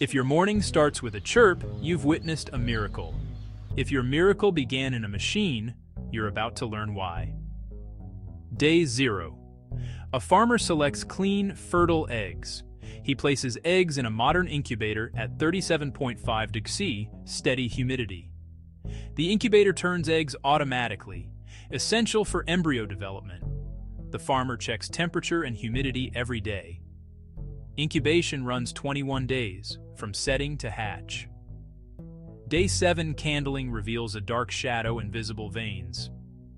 If your morning starts with a chirp, you've witnessed a miracle. If your miracle began in a machine, you're about to learn why. Day 0. A farmer selects clean, fertile eggs. He places eggs in a modern incubator at 37.5 degC, steady humidity. The incubator turns eggs automatically, essential for embryo development. The farmer checks temperature and humidity every day. Incubation runs 21 days, from setting to hatch. Day 7 candling reveals a dark shadow and visible veins.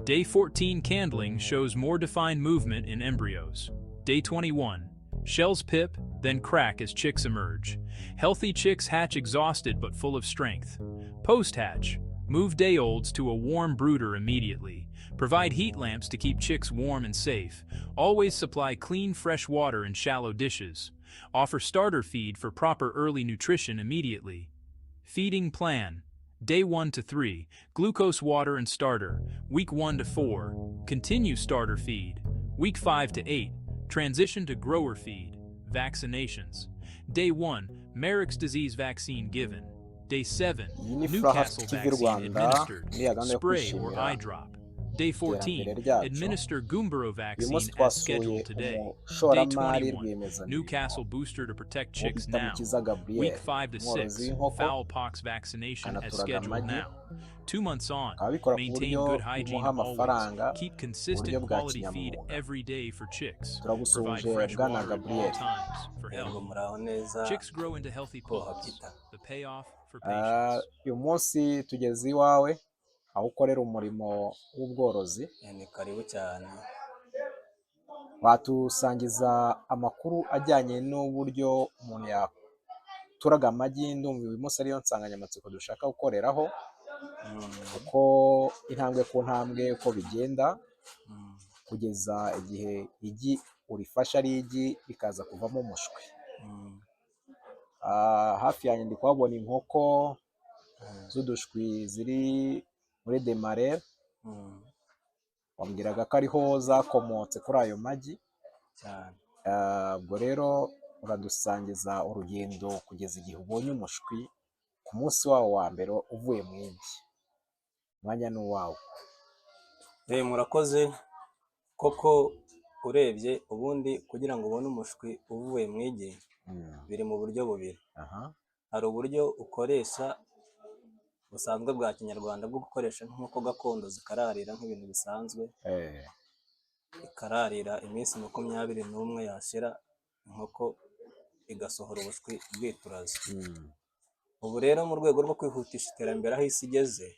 Day 14 candling shows more defined movement in embryos. Day 21, shells pip, then crack as chicks emerge. Healthy chicks hatch exhausted but full of strength. Post-hatch, move day-olds to a warm brooder immediately. Provide heat lamps to keep chicks warm and safe. Always supply clean, fresh water in shallow dishes. Offer starter feed for proper early nutrition immediately. Feeding plan. Day 1 to 3, glucose water and starter. Week 1 to 4, continue starter feed. Week 5 to 8, transition to grower feed. Vaccinations. Day 1, Marek's disease vaccine given. Day 7, Iyi ni Furaha Newcastle TV vaccine Rwanda administered. muri ya gahunda yo Spray or kwishimira eye drop. Day 14, iterambere ryacu. Administer Gumboro Uyu vaccine munsi as twasuye scheduled today. Day umushoramari 21, rwiyemezamirimo Newcastle booster to protect uwo chicks bita now. Mukiza Gabriel, Week 5 to umworozi 6, w'inkoko, fowl pox vaccination as akanaturaga scheduled amagi, now. 2 months on, akaba abikora ku maintain buryo good hygiene bimuha always. amafaranga Keep mu buryo consistent bwa quality feed kinyamwuga. Every day for chicks. Provide Turagusuhuje fresh Bwana water at all Gabriel. times for Yego, health. muraho neza. Chicks grow into healthy pullets. Kohabita. The payoff for Ah, patience. Uyu munsi tugeze iwawe aho ukorera umurimo w'ubworozi. Ni karibu cyane. Watusangiza amakuru ajyanye n'uburyo umuntu yaturaga amagi? Ndumva uyu munsi ariyo nsanganyamatsiko dushaka gukoreraho, uko intambwe ku ntambwe uko bigenda kugeza igihe igi urifashe ari igi rikaza kuvamo umushwi. Hafi yanjye ndi kuhabona inkoko z'udushwi ziri muri demarere. Wambwiraga ko ariho zakomotse kuri ayo magi. Cyane. Ubwo rero uradusangiza urugendo kugeza igihe ubonye umushwi ku munsi wawo wa mbere uvuye mu igi. Umwanya ni uwawe. Murakoze. Koko urebye ubundi kugira ngo ubone umushwi uvuye mu igi biri mu buryo bubiri. Hari uburyo ukoresha busanzwe bwa kinyarwanda bwo gukoresha nk'inkoko gakondo zikararira nk'ibintu bisanzwe, ikararira iminsi 21, yashira inkoko igasohora ubushwi bwituraze. Ubu rero mu rwego rwo kwihutisha iterambere aho isi igeze,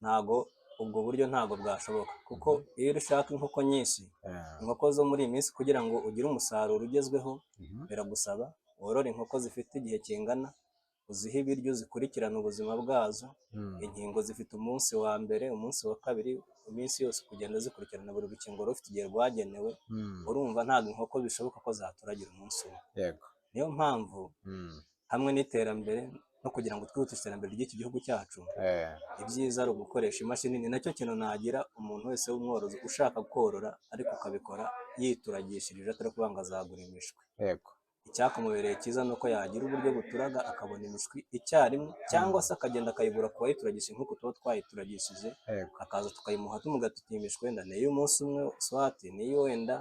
ntago ubwo buryo ntago bwashoboka, kuko iyo ushaka inkoko nyinshi, inkoko zo muri iyi minsi, kugira ngo ugire umusaruro ugezweho, biragusaba worore inkoko zifite igihe kingana, uzihe ibiryo, zikurikirane ubuzima bwazo. Inkingo zifite umunsi wa mbere, umunsi wa kabiri, iminsi yose kugenda zikurikirana, buri rukingo rufite igihe rwagenewe. Urumva ntabwo inkoko bishoboka ko zaturagira umunsi umwe. Niyo mpamvu hamwe n'iterambere no kugira ngo twihutishe iterambere ry'iki gihugu cyacu, ibyiza ari ugukoresha imashini. Ni nacyo kintu nagira umuntu wese w'umworozi ushaka korora ariko akabikora yituragishirije, atari ukuvuga ngo azagura imishwi. Icyakamubereye cyiza ni uko yagira uburyo buturaga akabona imishwi icyarimwe, cyangwa se akagenda akayigura ku wayituragisha nk'uko tuba twayituragishije, akaza tukayimuha, tumubwira tuti: "Iyi mishwi wenda ni iy'umunsi umwe, swati ni iyo wenda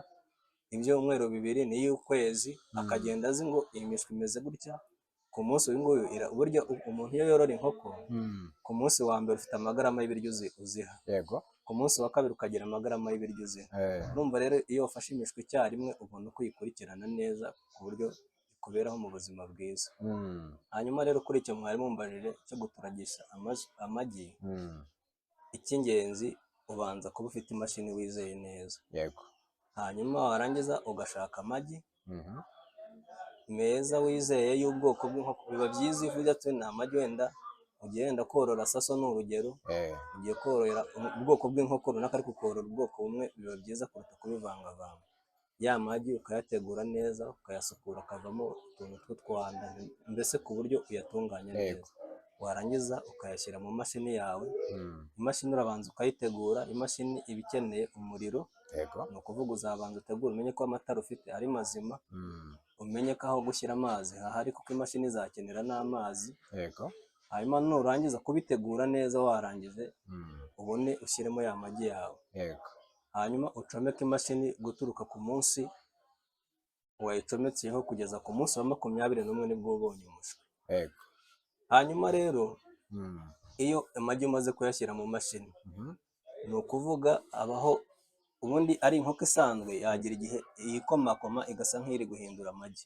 ibyumweru 2, ni iy'ukwezi." Akagenda azi ngo iyi mishwi imeze gutya ku munsi uyu nguyu. Burya umuntu iyo yorora inkoko, ku munsi wa mbere ufite amagarama y'ibiryo uziha, ku munsi wa kabiri ukagira amagarama y'ibiryo uziha. Urumva rero iyo wafashe imishwi icyarimwe ubona uko uyikurikirana neza ku buryo ikuberaho mu buzima bwiza. Hanyuma rero kuri icyo mwari mumbajije cyo guturagisha amagi, icy'ingenzi ubanza kuba ufite imashini wizeye neza. Hanyuma warangiza ugashaka amagi meza wizeye y'ubwoko bw'inkoko. Biba byiza iyo uvuze ati ni amagi, wenda ugiye wenda korora Saso ni urugero, ugiye korora ubwoko bw'inkoko runaka, ariko ukorora ubwoko bumwe biba byiza kuruta kubivangavanga. Ya magi ukayategura neza, ukayasukura akavamo utuntu tw'utwanda, mbese ku buryo uyatunganya neza. Warangiza ukayashyira mu mashini yawe. Imashini urabanza ukayitegura. Imashini iba ikeneye umuriro. Ni ukuvuga uzabanza utegure, umenye ko amatara ufite ari mazima. Umenye ko aho gushyira amazi hahari, kuko imashini izakenera n'amazi. Hanyuma nurangiza kubitegura neza, warangije, ubone ushyiremo ya magi yawe. Hanyuma ucomeke imashini guturuka ku munsi wayicometseho kugeza ku munsi wa 21, nibwo uba ubonye umushwi. Hanyuma rero, iyo amagi umaze kuyashyira mu mashini, ni ukuvuga abaho ubundi ari inkoko isanzwe, yagira igihe yikomakoma igasa nk'iri guhindura amagi.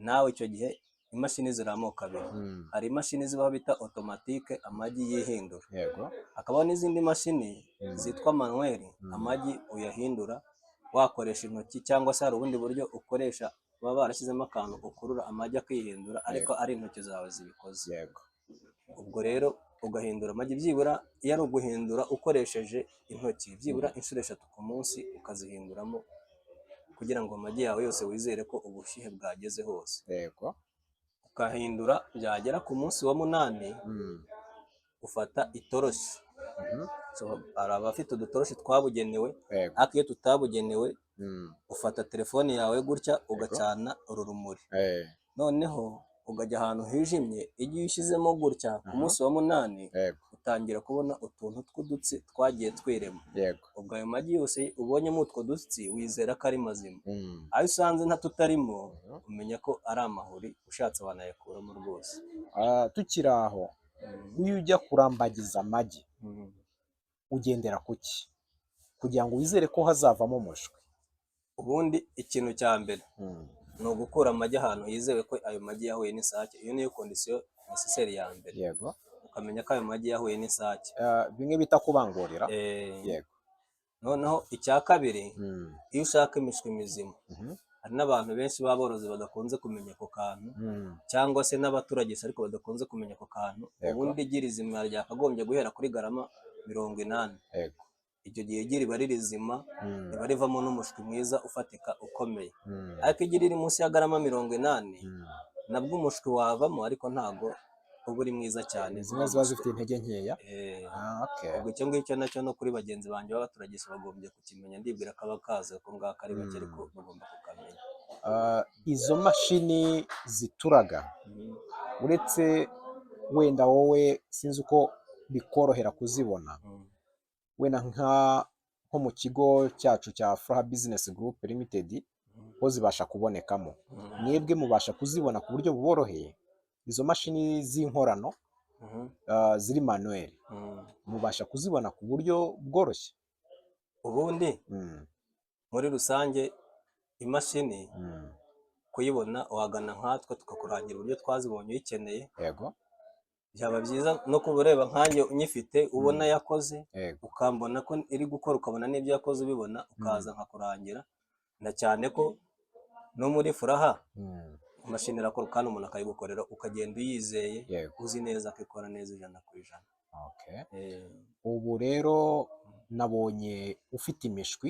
Nawe icyo gihe imashini ziri amoko abiri. Hari imashini zibaho bita automatique, amagi yihindura. Hakabaho n'izindi mashini zitwa manuel, amagi uyahindura wakoresha intoki, cyangwa se hari ubundi buryo ukoresha, baba barashyizemo akantu ukurura amagi akihindura, ariko ari intoki zawe zibikoze. Ubwo rero ugahindura amagi byibura, iyo ari uguhindura ukoresheje intoki, byibura inshuro 3 ku munsi ukazihinduramo, kugira ngo amagi yawe yose wizere ko ubushyuhe bwageze hose. Ukahindura, byagera ku munsi wa 8, ufata itoroshi. So, hari abafite udutoroshi twabugenewe, ariko iyo tutabugenewe, ufata telefone yawe gutya, ugacana uru rumuri, noneho ukajya ahantu hijimye. Igihe ushyizemo gutya ku munsi wa 8, utangira kubona utuntu tw'udutsi twagiye twirema. Ubwo ayo magi yose ubonyemo utwo dutsi, wizera ko ari mazima. Ayo usanze nta tutarimo, umenya ko ari amahuri, ushatse wanayakuramo rwose. Ah, tukiri aho, iyo ujya kurambagiza amagi, ugendera ku ki kugira ngo wizere ko hazavamo umushwi? Ubundi ikintu cya mbere ni ugukura amagi ahantu hizewe ko ayo magi yahuye n'isake. Iyo niyo condition nécessaire ya mbere. Ukamenya ko ayo magi yahuye n'isake. Ah, bimwe bita kubangurira. Noneho icya kabiri, iyo ushaka imishwi mizima, hari n'abantu benshi b'aborozi badakunze kumenya ako kantu, cyangwa se n'abaturage ariko badakunze kumenya ako kantu. Ubundi igi rizima ryakagombye guhera kuri garama 80. Icyo gihe igi riba ari rizima, riba rivamo n'umushwi mwiza ufatika ukomeye. Ariko igi riri munsi ya garama 80, nabwo umushwi wavamo, ariko ntago uba uri mwiza cyane. Zimwe ziba zifite intege nkeya. Ah, okay. Ubwo icyo ngicyo nacyo no kuri bagenzi banjye b'abaturage bagombye kukimenya. Ndibwira ko abakazi ko ngako ari bake, ariko bagomba kukamenya. Ah, izo mashini zituraga, uretse wenda wowe sinzi uko bikorohera kuzibona, wenda nko mu kigo cyacu cya Furaha Business Group Limited ho zibasha kubonekamo. Mwebwe mubasha kuzibona ku buryo buboroheye, izo mashini z'inkorano, ziri manuel, mubasha kuzibona ku buryo bworoshye? Ubundi muri rusange imashini kuyibona, wagana nkatwe tukakurangira uburyo twazibonye uyikeneye. Byaba byiza no kuba ureba nkanjye unyifite, ubona yakoze, ukambona ko iri gukora, ukabona n'ibyo yakoze ubibona, ukaza nkakurangira, na cyane ko no muri Furaha imashini irakora, kandi umuntu akayigukorera ukagenda uyizeye, uzi neza ko ikora neza 100%. Ubu rero nabonye ufite imishwi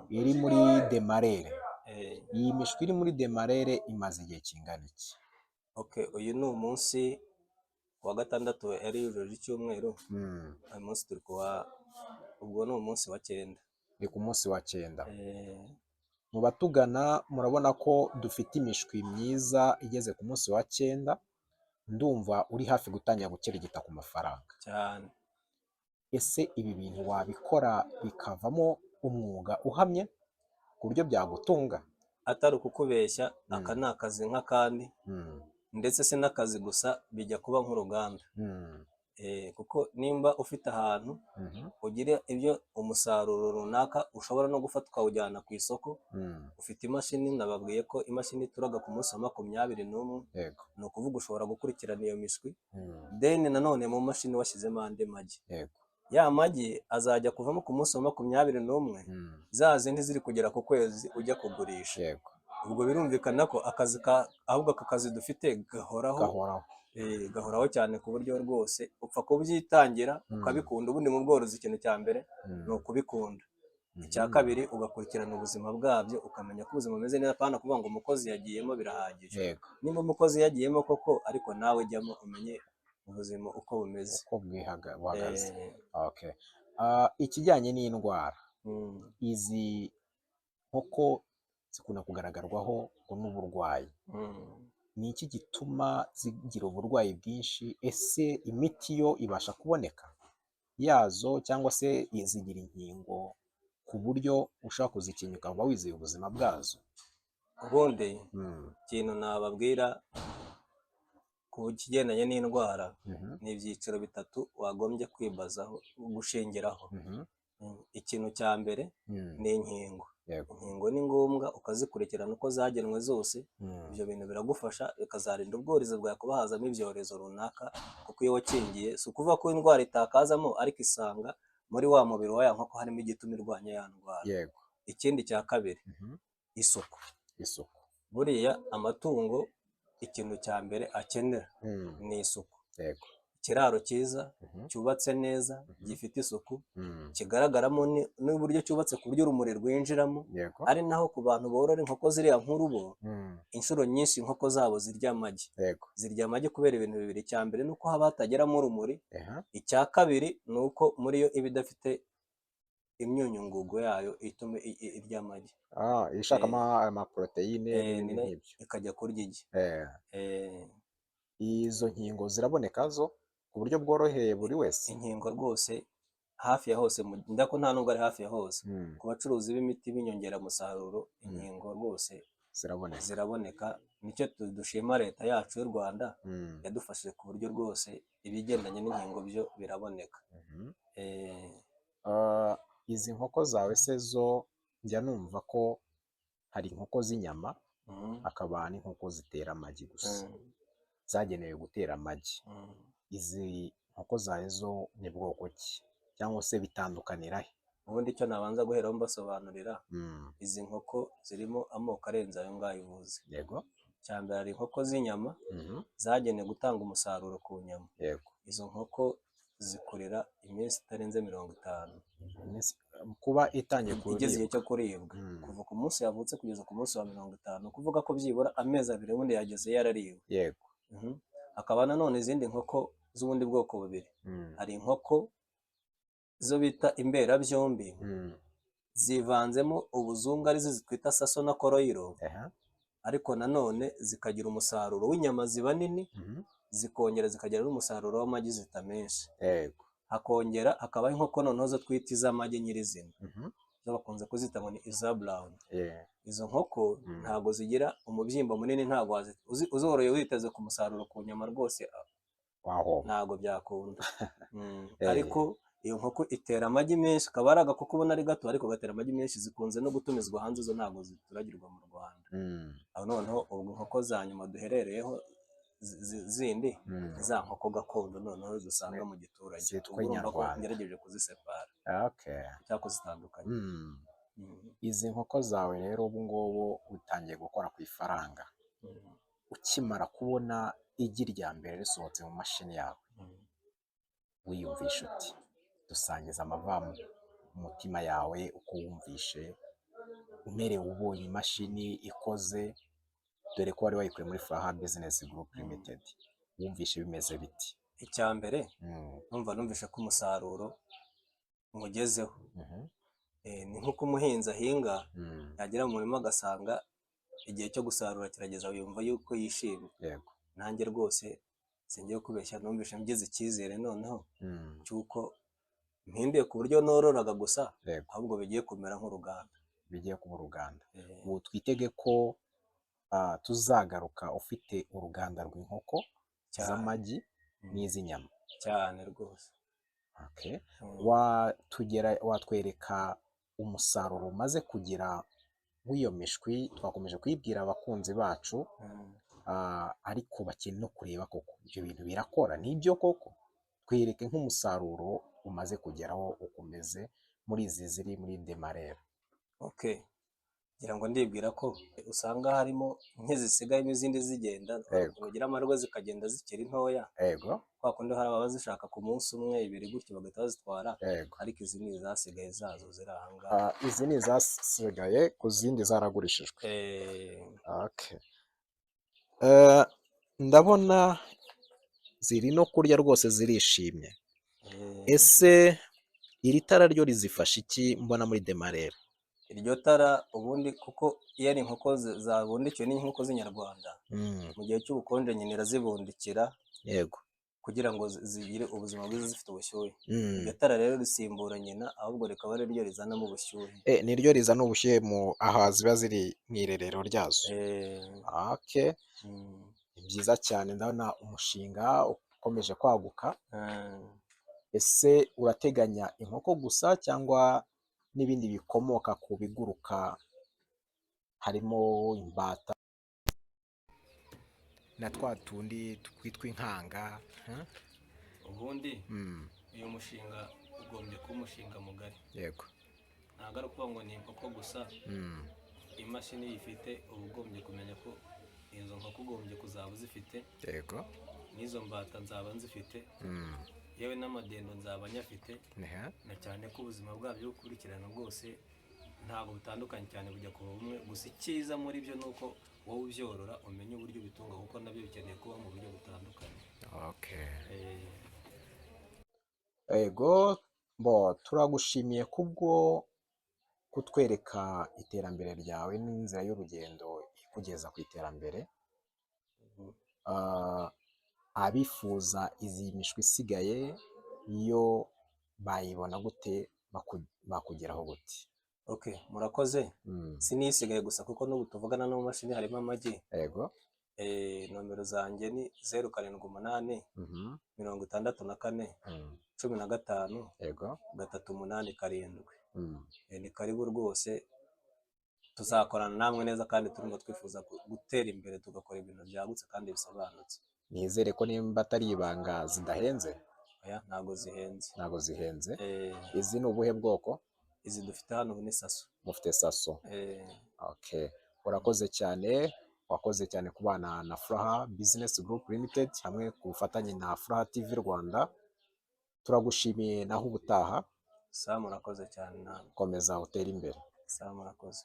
iri muri démarreur. Iyi mishwi iri muri démarreur imaze igihe kingana iki? Okay, uyu ni umunsi wa gatandatu yari yujuje icyumweru. Uyu munsi turi kuwa, ubwo ni umunsi wa 9. Ni ku munsi wa 9. Mu batugana murabona ko dufite imishwi myiza igeze ku munsi wa 9. Ndumva uri hafi gutangira gukirigita ku mafaranga. Cyane. Ese ibi bintu wabikora bikavamo umwuga uhamye ku buryo byagutunga? Atari ukukubeshya, aka ni akazi nk'akandi, ndetse si n'akazi gusa, bijya kuba nk'uruganda. Kuko nimba ufite ahantu ugira ibyo umusaruro runaka ushobora no gufata ukawujyana ku isoko, ufite imashini, nababwiye ko imashini ituraga ku munsi wa 21, ni ukuvuga ushobora gukurikirana iyo mishwi, then nanone mu mashini washyizemo andi magi. Ya magi azajya kuvamo ku munsi wa 21, za zindi ziri kugera ku kwezi ujya kugurisha. Ubwo birumvikana ko akazi ka ahubwo aka kazi dufite gahoraho. Gahoraho. Gahoraho cyane, ku buryo rwose upfa kubyitangira, ukabikunda. Ubundi mu bworozi ikintu cya mbere ni ukubikunda. Icya kabiri, ugakurikirana ubuzima bwabyo, ukamenya ko ubuzima bumeze neza, apana kuvuga ngo umukozi yagiyemo birahagije. Nimba umukozi yagiyemo koko, ariko nawe jyamo umenye ubuzima uko bumeze. Uko buhagaze. Okay. Ah, ikijyanye n'indwara, izi nkoko zikunda kugaragarwaho ngo n'uburwayi. Ni iki gituma zigira uburwayi bwinshi? Ese imiti yo ibasha kuboneka yazo, cyangwa se zigira inkingo ku buryo ushobora kuzikinga ukaba wizeye ubuzima bwazo? Ubundi ikintu nababwira ku kigendanye n'indwara ni ibyiciro bitatu wagombye kwibazaho, gushingiraho. Ikintu cya mbere ni inkingo. Inkingo ni ngombwa, ukazikurikirana uko zagenwe zose. Ibyo bintu biragufasha, bikazarinda ubworozi bwawe kuba hazamo ibyorezo runaka, kuko iyo wakingiye, si ukuvuga ko indwara itakazamo, ariko isanga muri wa mubiri wa ya nkoko harimo igituma irwanya ya ndwara. Ikindi cya kabiri, isuku. Isuku. Buriya amatungo ikintu cya mbere akenera ni isuku. Ikiraro cyiza, cyubatse neza, gifite isuku, kigaragaramo n'uburyo cyubatse ku buryo urumuri rwinjiramo. Ari naho ku bantu borora inkoko ziriya nkuru bo, inshuro nyinshi inkoko zabo zirya amagi. Zirya amagi kubera ibintu bibiri: icya mbere ni uko haba hatageramo urumuri, icya kabiri ni uko muri yo iba idafite imyunyungugu yayo ituma irya amagi. Ah, ishakamo amaporoteyine n'ibindi nk'ibyo. Ikajya kurya igi. Izo nkingo ziraboneka zo ku buryo bworoheye buri wese? Inkingo rwose hafi ya hose, ndako nta nubwo ari hafi ya hose, ku bacuruzi b'imiti b'inyongeramusaruro, inkingo rwose ziraboneka. Ziraboneka. Nicyo dushima Leta yacu y'u Rwanda, yadufashije ku buryo rwose ibigendanye n'inkingo byo biraboneka. Ah, izi nkoko zawe se zo, njya numva ko hari inkoko z'inyama, hakaba n'inkoko zitera amagi gusa, zagenewe gutera amagi. Izi nkoko zawe zo ni bwoko ki, cyangwa se bitandukanira he? Ubundi icyo nabanza guheraho mbasobanurira, izi nkoko zirimo amoko arenze ayo ngayo uvuze. Icya mbere, hari inkoko z'inyama zagenewe gutanga umusaruro ku nyama. Izo nkoko zikurira iminsi itarenze 50. Kuba itangiye igeze igihe kuribwa. Cyo kuribwa. Kuva ku munsi yavutse kugeza ku munsi wa 50, kuvuga ko byibura amezi 2 ubundi yageze yarariwe. Hakaba nanone izindi nkoko z'ubundi bwoko bubiri. Hari inkoko zo bita imberabyombi, zivanzemo ubuzungu, arizo twita Saso na Koroyiro, ariko nanone zikagira umusaruro w'inyama ziba nini, zikongera zikagira n'umusaruro w'amagi zita menshi. Hakongera hakabaho inkoko noneho zo twita iz'amagi nyirizina, zo bakunze kuzita ngo ni iza Brown. Izo nkoko ntabwo zigira umubyimba munini, ntabwo uzoroye witeze ku musaruro ku nyama rwose wahomba. Ntabwo byakunda. Ariko iyo nkoko itera amagi menshi, akaba ari agakoko ubona ari gato ariko gatera amagi menshi. Zikunze no gutumizwa hanze, zo ntabwo zituragirwa mu Rwanda. Aho noneho ubwo inkoko za nyuma duherereyeho zindi, za nkoko gakondo noneho dusanga mu giturage. Zitwa Ubwo urumva ko inyarwanda. ngerageje kuzisepara cyangwa kuzitandukanya. Izi nkoko zawe rero, ubu ngubu utangiye gukora ku ifaranga. Ukimara kubona igi rya mbere risohotse mu mashini yawe, wiyumvisha uti? Dusangiza amava umutima yawe, uko wumvishe umerewe ubonye imashini ikoze, dore ko wari wayikuye muri Furaha Business Group Limited. Wumvishe bimeze biti? Icya mbere, numvishe ko umusaruro nywugezeho. Ni nk'uko umuhinzi ahinga, yagera mu murima agasanga igihe cyo gusarura kirageze, yumva yuko yishimye. Nanjye rwose singiye kubeshya, numvishe ngize icyizere noneho cy'uko mpinduye ku buryo nororaga gusa, ahubwo bigiye kumera nk'uruganda. Bigiye kuba uruganda. Ubu twitege ko tuzagaruka ufite uruganda rw'inkoko Cyane. z'amagi n'iz'inyama? Cyane rwose. Okay. Watugera, watwereka umusaruro umaze kugira w'iyo mishwi? Twakomeje kuyibwira abakunzi bacu, ariko bakeneye no kureba koko ibyo bintu birakora, nibyo koko. Twereke nk'umusaruro umaze kugeraho uko umeze muri izi ziri muri demarere. Okay, ngira ngo ndibwira ko usanga harimo nk'izisigayemo izindi zigenda, bagira amahirwe zikagenda zikiri ntoya, kwa kundi hari ababa zishaka ku munsi umwe, ibiri gutyo, bagahita bazitwara, ariko izi ni izasigaye zazo ziri aha ngaha. Ah, izi ni izasigaye ku zindi zaragurishijwe? Eh. Okay. Ndabona ziri no kurya rwose, zirishimye. Ese iri tara ryo rizifasha iki mbona muri demarere? Iryo tara ubundi, kuko iyo ari inkoko zabundikiwe n'inkoko z'inyarwanda, mu gihe cy'ubukonje nyina irazibundikira kugira ngo zigire ubuzima bwiza zifite ubushyuhe. Iryo tara rero risimbura nyina, ahubwo rikaba ari ryo rizanamo ubushyuhe. Niryo rizana ubushyuhe mu aha ziba ziri mu irerero ryazo. Eh. Okay. Ni byiza cyane, ndabona umushinga ukomeje kwaguka. Ese urateganya inkoko gusa cyangwa n'ibindi bikomoka ku biguruka, harimo imbata na twa tundi twitwa inkanga, huh? Ubundi uyu mushinga ugombye kuba umushinga mugari. Ntabwo ari ukuvuga ngo ni inkoko gusa. Imashini uyifite, uba ugombye kumenya ko izo nkoko ugombye kuzaba uzifite, n'izo mbata nzaba nzifite, yewe n'amadendo nzaba nyafite, na cyane ko ubuzima bwabyo gukurikirana bwose ntabwo butandukanye cyane, bujya kuba bumwe. Gusa icyiza muri byo ni uko wowe ubyorora umenya uburyo ubitunga, kuko nabyo bikeneye kuba mu buryo butandukanye. Ego bo, turagushimiye kubwo kutwereka iterambere ryawe n'inzira y'urugendo ikugeza ku iterambere. Abifuza izi mishwi isigaye yo bayibona gute? Bakugeraho gute? Okay, murakoze. Si n'isigaye gusa, kuko n'ubu tuvugana no mu mashini harimo amagi. Nomero zanjye ni 078 64 15 387. Ni karibu rwose, tuzakorana namwe neza, kandi turimo twifuza gutera imbere, tugakora ibintu byagutse kandi bisobanutse. Nizere ko nimba atari ibanga zidahenze. Oya, ntabwo zihenze. Ntabwo zihenze. Izi ni ubuhe bwoko? Izi dufite hano ubu ni Saso. Mufite Saso? Eh. Okay. Urakoze cyane, wakoze cyane kubana na Furaha Business Group Limited hamwe ku bufatanye na Furaha TV Rwanda. Turagushimiye, naho ubutaha. Sawa, murakoze cyane namwe. Komeza utere imbere. Sawa, murakoze.